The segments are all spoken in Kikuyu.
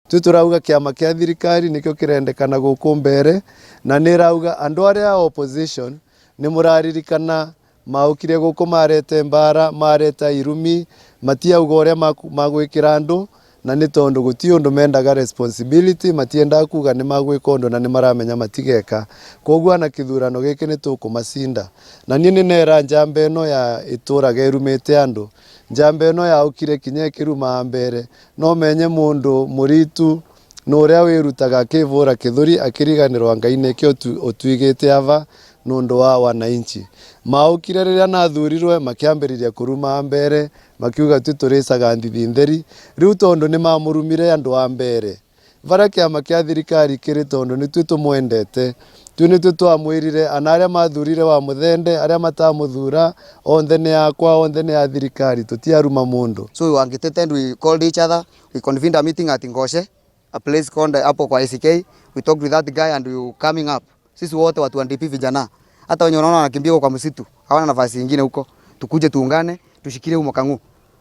Twi turauga kiama kia thirikari nikio kirendekana guku mbere, na nirauga andu aria a opposition ni muraririkana maukire guku marete mbara, mareta irumi, matiauga uria magwikira andu, na ni tondu guti undu mendaga responsibility, matiendaga kuga ni magwika undu na ni maramenya matigeka. Koguo na kithurano giki ni tukumacinda. Na nie ni nera njamba ino ya ituraga irumite andu, njamba ino yaukire kinya ikiruma mbere, no menye mundu muritu nuria wirutaga akivura kithuri akiriganirwa Ngai niki utuigite ava nundu wa wananchi. Maukire riria nathurirwe makiambiriria kuruma mbere, makiuga twi turicaga nthithi ntheri. Riu tondu ni mamurumire andu a mbere, varia kiama kia thirikari kiri tondu ni twi tumwendete, twi nitwi twamwirire ana aria mathurire wa muthende, aria matamuthura onthe ni akwa, onthe ni a thirikari, tutiaruma mundu. So we were agitated, we called each other, we convened a meeting at Ngoshe, a place called hapo kwa ACK. We talked with that guy and we were coming up. Sisi wote watu wa DP vijana, hata wenye unaona wanakimbia huko kwa msitu, hawana nafasi nyingine huko. Tukuje tuungane, tushikilie huyo Makangu.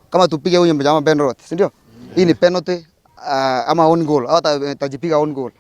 Kama tupige huyo jamaa penalty, si ndio? Hii ni penalty ama own goal, hata tajipiga own goal.